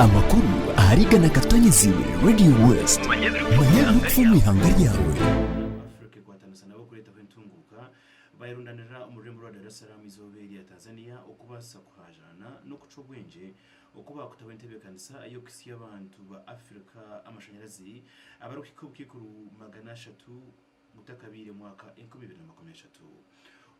Amakuru ahari Igana Katonyezi Radio West. Manya ebirikufa omu ihanga ryawe. Africa ekwatanisa nabo kureetaho entunguuka bayerundanira omu rurembo rwa Dar es Salaam eizooba erya Tanzania okubaasa kuhaajaana n'okucwa obwengye oku baakutaho entebeekanisa y'okuhitsya abantu ba Africa amashanyarazi abarikuhika obukaikuru 300 gutakabaire mwaka 2030.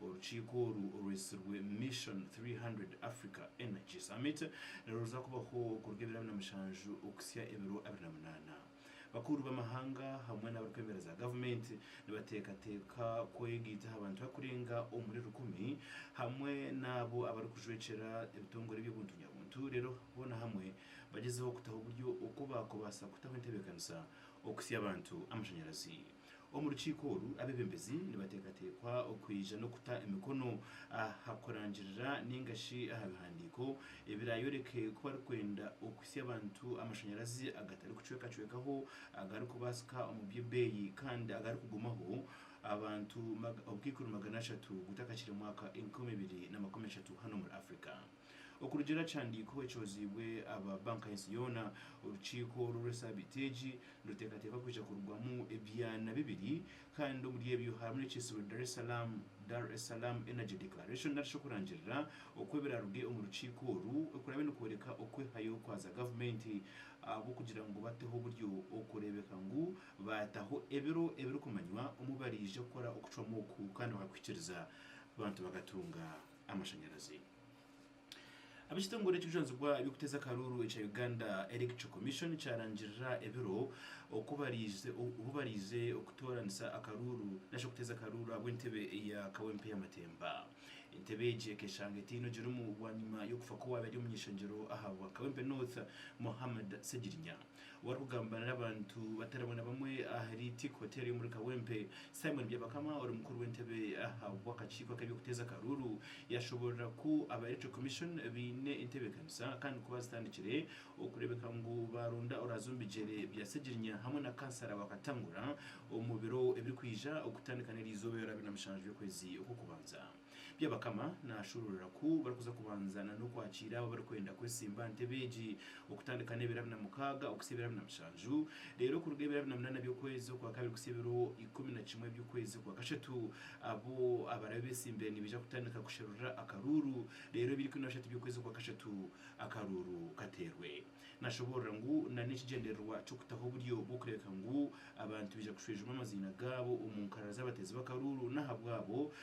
Orukiiko oru orwetsirwe Mission 300 Africa Energy Summit niruza kubaho kuruga ebiro 27 okuhitsya ebiro 28. Bakuru b'amahanga hamwe n'abarikwebembera za gavumenti nibateekateeka kwegaita aha bantu barikurenga omuri rukumi hamwe n'abo abarikujwekyera ebitongore eby'obuntu nyabuntu reero boona hamwe bagyezeho kutaho oburyo oku baakubaasa kutaho entebeekanisa okuhitsya abantu amashanyarazi. Omu rukiiko oru, abeebembezi nibateekateekwa okwija n'okuta emikono aha kurangirira nainga shi aha bihandiiko ebiraayoreke ku barikwenda okuhitsya abantu amashanyarazi agatarikucwekacwekaho, agarikubaasika omu by'ebeeyi kandi agarikugumaho abantu obukaikuru 300 gutakakire mwaka 2030 hanu omuri Africa. Okurugiirira aha kihandiiko ekyoziibwe aba Banka y'ensi yoona, orukiiko oru orw'esaabiiti egi niruteekateekwa kwija kurugwamu ebyana bibiri kandi omuri ebyo harimu n'ekyetsirwe Dar es Salaam Dar es Salaam Energy Declaration narishi okurangirira oku ebiraaruge omu rukiiko oru okuraabe nikworeka okwehayo kwa za gavumenti ahabw'okugira ngu bateho oburyo okureebeka ngu baataho ebiro ebirikumanywa omu baraije kukora okucwamu oku kandi bakakuhikiriza abantu bakatunga amashanyarazi. Ab'ekitongore ekirikujwanzibwa eby'okuteeza akaruuru ekya Uganda Electoral Commission kyarangirira ebiro oku bariize obu bariize okutooranisa akaruuru nari shi okuteeza akaruuru ahabw'entebe eya Kawempe y'amatemba. Entebe egi ekeshanga etaine ogirimu bwanyima y'okufa kw'owaabaire ari omuny'eishengyero ahabwa Kawempe North, Mohammed Ssegirinya. Owarikugamba n'abantu batari bamwe na bamwe ahari Teak Hotel y'omuri Kawempe, Simon Byabakama ori mukuru w'entebe ahabw'akakiiko ak'eby'okuteeza akaruuru yashoborora ku aba Electoral Commission baine entebeekanisa kandi ku bazitandikire okureebeka ngu baaronda oraaze omu bigyere bya Ssegirinya hamwe na kansara wa Katangura omu biro ebirikwija okutandika n'eriizooba ebiro 27 by'okwezi okw'okubanza. Byabakama nashuuruurira ku barikuza kubanza na n'okwakiira abo abarikwenda kwesimba aha ntebe egi okutandika n'ebiro 26 okuhitsya ebiro 27 reero kuruga ebiro 28 by'okwezi okwakabiri kuhitsya ebiro 11 by'okwezi okwakashatu abo abarabe besimbire nibaija kutandika kusherura akaruuru reero ebiro 13 by'okwezi okwakashatu akaruuru kateerwe. Nashoboorora ngu na n'ekigyendererwa ky'okutaho oburyo bw'okureebeka ngu abantu baija kushwijuma amaziina gaabo omu nkarara z'abateezi b'akaruuru n'ahabwabo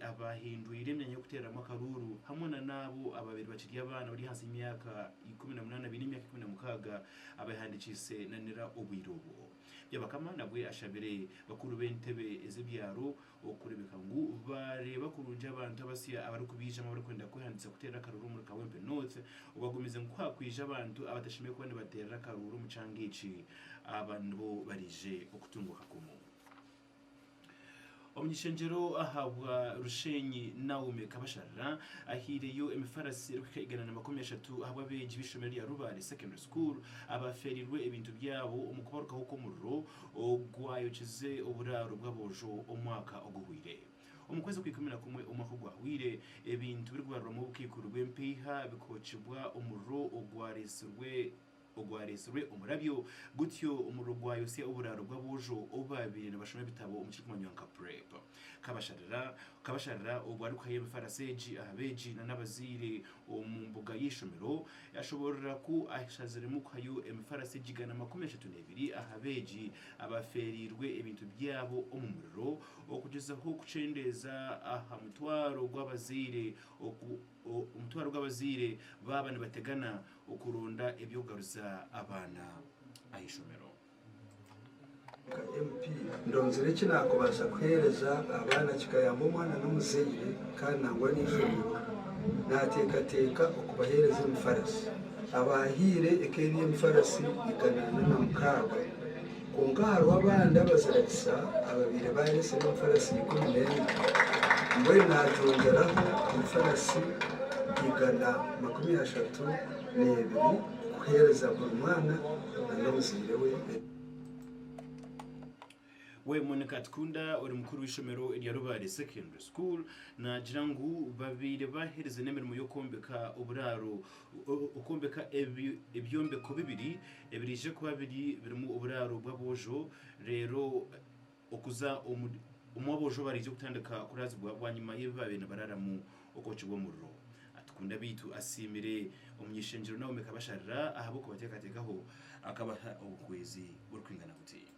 abahindwire emyanya y'okuteereramu akaruuru hamwe na n'abo ababaire bakiri abaana bari ahansi y'emyaka 18 baine emyaka 16 abehandikiise na nira obwire obwo. Byabakama nabwe ashabire bakuru b'entebe ez'ebyaro Okureebeka ngu baareeba kurungi abantu abasya abarikubaijamu abarikwenda kwehandiikisa kuteerera akaruuru omuri Kawempe North, obagumize ngu ku hakwija abantu abatashemereire kuba nibateerera akaruuru omu kyanga eki, aba nibo baraije okutunguuka kumu. Omuny'ishengyero ahabwa Rushenyi Naume Kabasharira ahaireyo emifarasi erikuhika 130 ahabw'abeegi b'eishomero rya Rubare Secondary School abafeereirwe ebintu byabo omu kubarukaho kw'omuriro ogwayokize oburaaro bw'aboojo omwaka oguhweire. Omu kwezi okwa 11 omwaka ogwahweire, ebintu birikubarirwamu obukaikuru bw'empiiha bikookibwa omuriro ogwareetsirwe ogwareetsirwe omurabyo, gutyo omuriro gwayotsya oburaaro bw'aboojo obu baabaire nibashoma ebitabo omu kirikumanywa nka Prep. Kabasharira Kabasharira obwo arikuhayo emifarasi egi aha beegi n'abazaire omu mbuga y'eishomero, yashoboorora ku ashaziremu kuhayo emifarasi egigana 32 aha beegi abafeereirwe ebintu byabo omu muriro okugyezaho kukyendeeza aha mutwaro gw'abazaire omutwaro gw'abazaire baaba nibategana okuronda eby'okugaruza abaana ah'eishomero. Nka MP, ndonzire eki naakubaasa kuheereza abaana kikayamba omwana n'omuzaire kandi nangwa n'eishomero. Naateekateeka okubaheereza emifarasi. Abaahaire eka eri emifarasi 406 kwonka hariho abandi abaziragisa ababaire baareetsire emifarasi 11. Mbwenu naagyongyeraho emifarasi 132 kuheereza buri mwana. N'omuzaire we. We Monica Atukunda ori mukuru w'eishomero erya Rubare Secondary School naagira ngu babaire baaherize n'emirimo y'okwombeka oburaaro okwombeka ebyombeko bibiri ebiraije kuba biri birimu oburaaro bw'aboojo reero okuza omu omu aboojo baraije kutandika kuraazibwa bwanyima y'ebi baabaire nibararamu okwokibwa omuriro. Atukunda beitu asiimire omuny'eishengyero Naomi Kabasharira ahabw'okubateekateekaho akabaha obuhwezi burikwingana buti.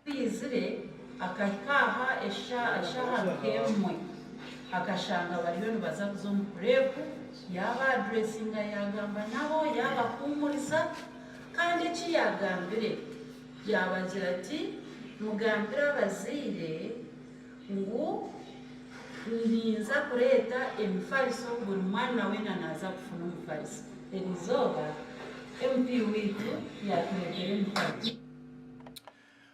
Ku yaizire akahika aha eshaaha nk'emwe akashanga bariyo nibaza kuza omu purepu, yaaba adiresinga yaagamba nabo yaabahuumuriza kandi eki yaagambire yaabagira ati, Mugambire abazaire ngu ninza kureeta emifariso buri mwana weena naaza kufuna omufariso. Eriizooba MP waitu yaatureetera emifariso.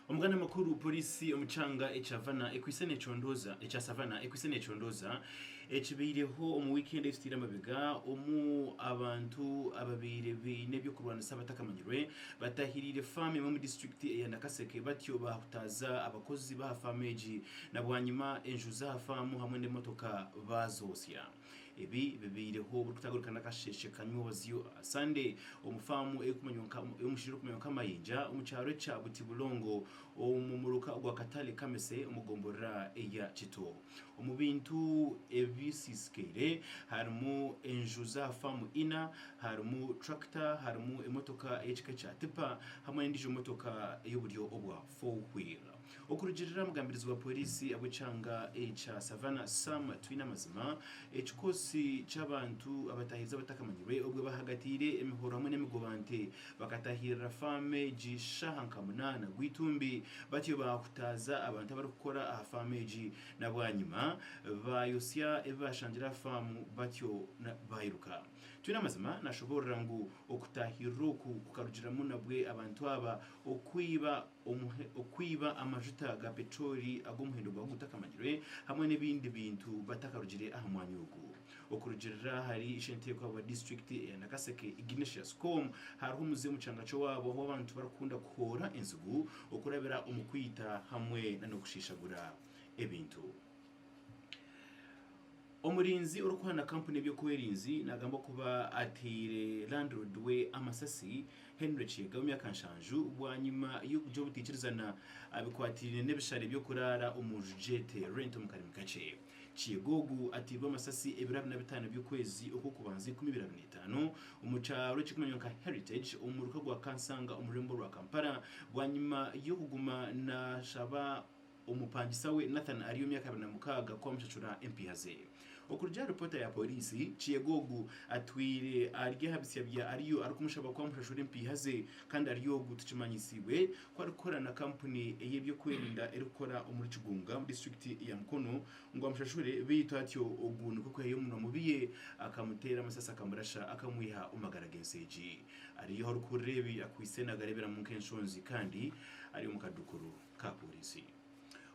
Omuganda makuru Poliisi omu kyanga ekya Vana ekwaitse nekyondooza ekya Savannah ekwaitse nekyondooza ekibaireho omu wiikendi ei tutaire amabega omu abantu ababaire baine eby'okurwanisa abatakamanyirwe batahiriire faamu emwe omu disiturikiti eya Nakaseke batyo baahutaaza abakozi b'aha faamu egi na bwanyima enju z'aha faamu hamwe n'emotoka baazootsya. Ebi bibaireho burikutagurika n'akasheeshe ka nywebazyo aha Sande omu faamu erikumanywa nka ey'omushaija orikumanywa nka Mayinja omu kyaro ekya Butibulongo omu muruka gwa Katale Kamese omu gomborora eya Kito. Omu bintu ebisiisikaire harimu enju z'aha faamu ina, harimu turakita, harimu emotoka ey'ekika kya tipa hamwe n'endiijo motoka ey'oburyo obwa four wheel. Okurugiirira aha mugambirizi wa Pooriisi abw'ekyanga ekya Savannah, Sam Twineamazima, ekikoosi ky'abantu abataahizi abatakamanyirwe obwe bahagatiire emihoro hamwe n'emigobante bakataahirira faamu egi shaaha nka munaana gw'eitumbi batyo baahutaaza abantu abarikukora aha faamu egi na bwanyima baayosya ebi baashangire aha faamu batyo bairuka. Twineamazima nashoboorora ngu okutaahirira oku kukarugiramu nabwe abantu aba okwiba okwiba amajuta ga petroli ag'omuhendo gwago gutakamanyirwe hamwe n'ebindi bintu batakarugire aha mwanya ogu. Okurugiirira ahari ishenteekwa wa disiturikiti eya Nakaseke, Ignatius Kom, hariho omuze omu kyanga ky'owaabo ahu abantu barikukunda kuhoora enzigu okurabira omu kwita hamwe n'okushiishagura ebintu. Omurinzi orikuha na kampuni y'ebyokwerinzi nagambwa kuba ateire landlord we amasasi, Henry Kyega w'emyaka nshanju bwanyima y'okugira obuteikirizana abikwatiraine n'ebishare by'okuraara omu nju gyete rent omu karimi kakye. Kyega ogu ateirwe amasasi ebiro 25 by'okwezi okw'okubanza 2025 omu kyaro ekirikumanywa nka Heritage omu muruka gwa Kansanga omu rurembo rwa Kampala bwanyima y'okuguma nashaba Omupangisa we, Nathan ari ow'emyaka 26 ku amushashura empiiha ze. Okuruga aha ripoota ya pooriisi, Kiyega ogu atwire ari aha bitsya bya Ariyo arikumushaba ku amushashura empiiha ze kandi Ariyo ogu tukimanyisiibwe ku arikukora na kampuni ey'ebyokwerinda erikukora omuri Kigunga omu disiturikiti ya Mukono ngu amushashure beitu atyo ogu nikwo kwihayo omunwa mubi ye akamuteera amasasi akamurasha akamwiha omu magara g'ensi egi. Ariyo ahu arikuhurira ebi akwaitse nagareeberamu nk'enshonzi kandi ari omu kadukuru. ka pooriisi.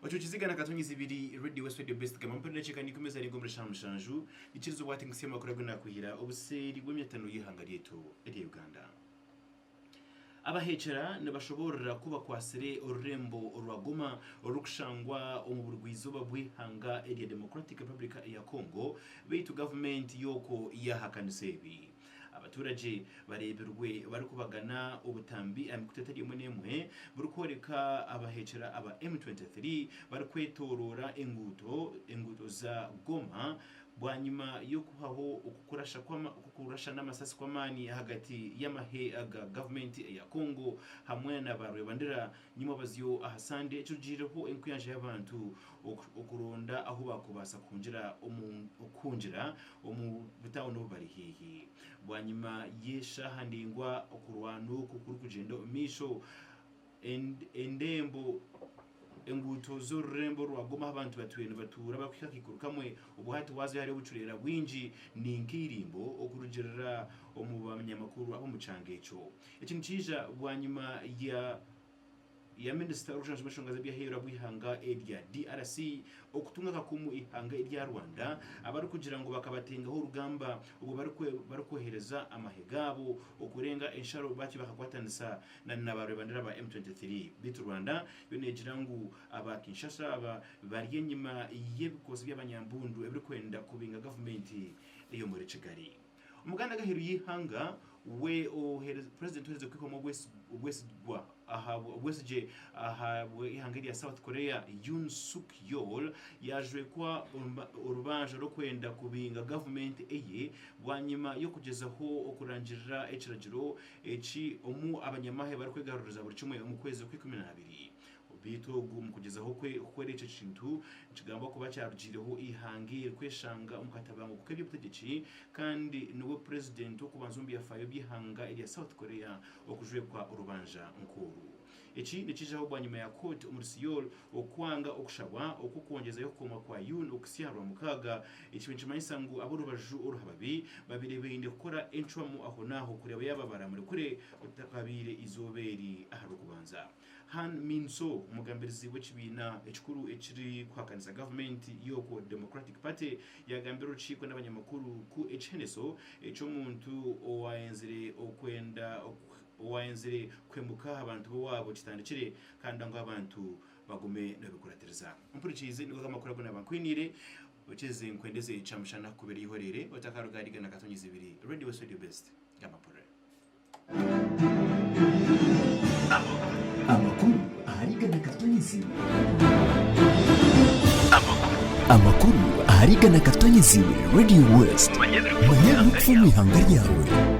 Ocukize igana katonyizi ibiri Radio West Radio Best gamba mperi dakiika n'ikumi ezarenga omuri shaaha mushanju ikiriza obwati nkusiima amakuru agu naakwihira obuseeri bw'emyatano y'eihanga ryaitu erya Uganda. Abaheekyera nibashoboorora ku bakwatsire orurembo orwa Goma orurikushangwa omu burugwa-izooba bw'eihanga erya Democratic Republic eya Congo beitu gavumenti y'okwo yaahakanisa ebi. Abaturagye bareebirwe barikubagana obutambi aha mikutu etari emwe n'emwe burikworeka abaheekyera aba M23 barikwetoroora enguuto enguuto za Goma bwanyima y'okuhaho okukurasha n'amasasi kw'amaani ahagati y'amahe ga gavumenti eya Congo hamwe na ba rwebandera nyimwabazyo aha Sande ekirugiireho enkuyanja y'abantu okuronda ahu baakubaasa kuhungira omu okuhungira omu butauni obu bari haihi. Bwanyima y'eshaaha ndaingwa okurwana oku kurikugyenda omu maisho, endembo enguuto z'orurembo rwa Goma ahu abantu batwire nibatuura barikuhika akaikuru kamwe, obwo hati waazayo hariyo obucureera bwingi ni nk'eirimbo okurugiirira omu banyamakuru ab'omu kyanga ekyo. Eki nikiija bwanyima ya. ya minisita orikujanjaba enshonga z'eby'aheeru abw'eihanga erya DRC okutunga akakumu eihanga erya Rwanda abarikugira ngu bakabatengaho orugamba obwo barikwohereza amahe gaabo okurenga ensharo batyo bakakwatanisa na nabarebandera ba M23. Beitu Rwanda yo negira ngu aba Kinshasa aba bari enyima y'ebikoosi by'abanyambundu ebirikwenda kubinga gavumenti ey'omuri Kigali. Omuganda ag'aheeru y'eihanga we Purezidenti oheerize kwihwamu obwesigwa obwesigye ahabw'eihanga erya South Korea Yoon Suk Yeol yaajwekwa orubanja rw'okwenda kubinga gavumenti eye bwanyima y'okugyezaho okurangirira ekiragiro eki omu abanyamahe barikwegaruriza buri kimwe omu kwezi Okwaikuminaabiri. Beitu ogu omu kugyezaho kwe kukora ekyo kintu nikigambwa kuba kyarugiireho eihanga eri kweshanga omu katabanguko k'eby'obutegyeki kandi niwe purezidenti w'okubanza omu byafaayo by'eihanga erya South Korea okujwekwa orubanja nk'oru. Eki nikijaho bwanyima ya kooti omuri Seoul okwanga okushabwa okw'okwongyezayo okukomwa kwa Yoon okuhitsya aha Rwamukaaga, ekibaire nikimanyisa ngu ab'orubaju oruhababi babaire baine kukora encwamu ahonaaho kureeba yaaba baramurekure kutakabaire eizooba eri aha Rwokubanza. Han Min-soo, omugambirizi w'ekibiina ekikuru ekirikuhakanisa gavumenti y'okwo Democratic Party yaagambira orukiiko n'abanyamakuru ku ekiheneso eky'omuntu owayenzire okwenda owayenzire kuhemuka aha bantu b'owaabo kitandikire kandi ngu abantu bagume nibabikuratiriza. Mpurikiize nigo amakuru agu naaba nkwiniire okyeze nkwendeze kyamushana kukubera eihoreere otakaruga ahari igana katonyeza ibiri Radio West Radio Best Gamapore. Amakuru ahari igana katonyeza ibiri. Amakuru ahari igana katonyeza ibiri Radio West. Manya ebirikufa omu ihanga ryawe.